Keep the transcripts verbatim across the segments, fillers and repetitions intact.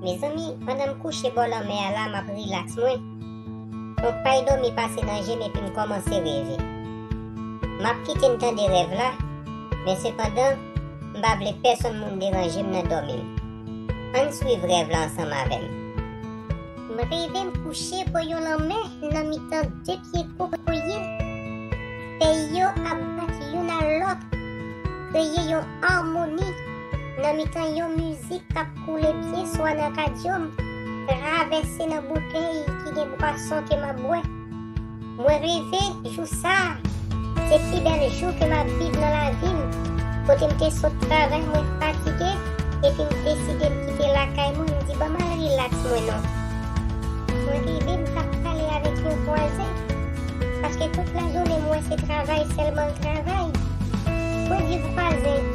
Mezanmi, pandan m kouche bò lanmè a la, m ap rilaks mwen. Yon pay dòmi pase nan je m epi m kòmanse reve. M ap kite n tande rèv la, men sepandan, m pa vle pèsonn moun deranje m nan dòmi m. Ann swiv rèv la ansanm avè m. M reve m kouche bò yon lanmè nan mitan de pye kokoye. Fèy yo ap bat youn a lòt, kreye yon amoni nan mitan yon mizik k ap koule byen swa nan radyo m, travèse nan boutèy ki gen bwason ke m ap bwè. Mwen reve jou sa a, se pi bèl jou ke m ap viv nan lavi m, kote m te sot travay, mwen fatige, epi m deside m kite lakay mwen, m di ban m al rilaks mwen non. Mwen rive m t ap pale avèk yon vwazen, paske tout lajounen m wè se travay sèlman l travay. Mwen di vwazen,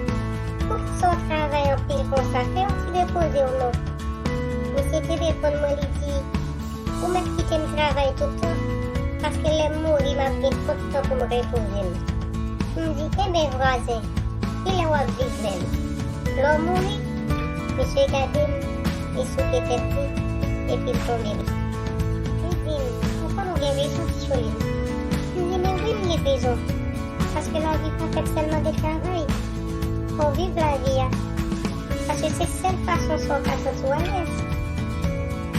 poukisa w travay anpil konsa, fè yon ti repoze w non. Misye te reponn mwen, li di, ou mèt kite m travay tout tan, paske lè m mouri m ap gen twòp tan pou m repoze m. M di, enben vwazen, kilè w ap viv menm? Lè w mouri? Misye gade m, li souke tèt li, epi l tonbe. Li di m, ou konn ou gen rezon, Tchouli. M di, men wi, m gen rezon. Paske lavi pa fèt sèlman de travay. Fò w viv lavi a. Paske se sèl fason sa w ka santi w alèz.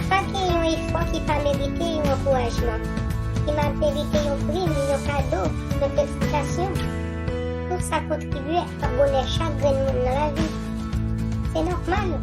Pa gen yon efò ki pa merite yon ankourajman, ki pa merite yon prim, yon kado, yon felisitasyon. Tout sa kontribye ak bonè chak grenn moun nan lavi. Se nòmal.